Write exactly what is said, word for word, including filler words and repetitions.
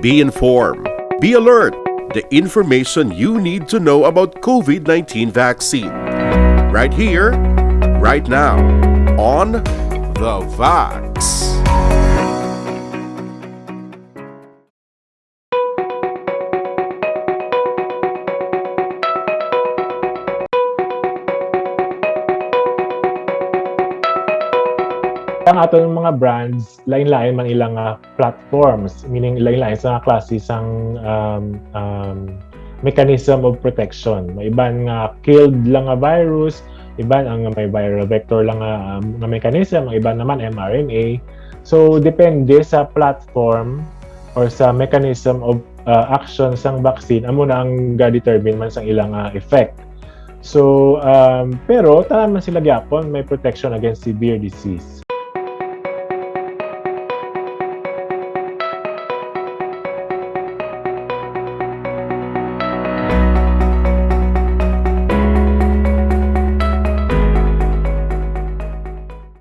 Be informed. Be alert. The information you need to know about COVID nineteen vaccine. Right here, right now, on The Vax. Ang aton mga brands, lain-lain man ilang ah, platforms, meaning lain-lain sa klase sang um, um, mechanism of protection. May iban nga killed lang nga virus, iban ang may viral vector lang nga, um, nga mechanism, ang iban naman mRNA. So depende sa platform or sa mechanism of uh, action sang vaccine, amo na ang ga-determine man sang ilang uh, effect. So, um, pero tanan man sila gyapon may protection against severe disease.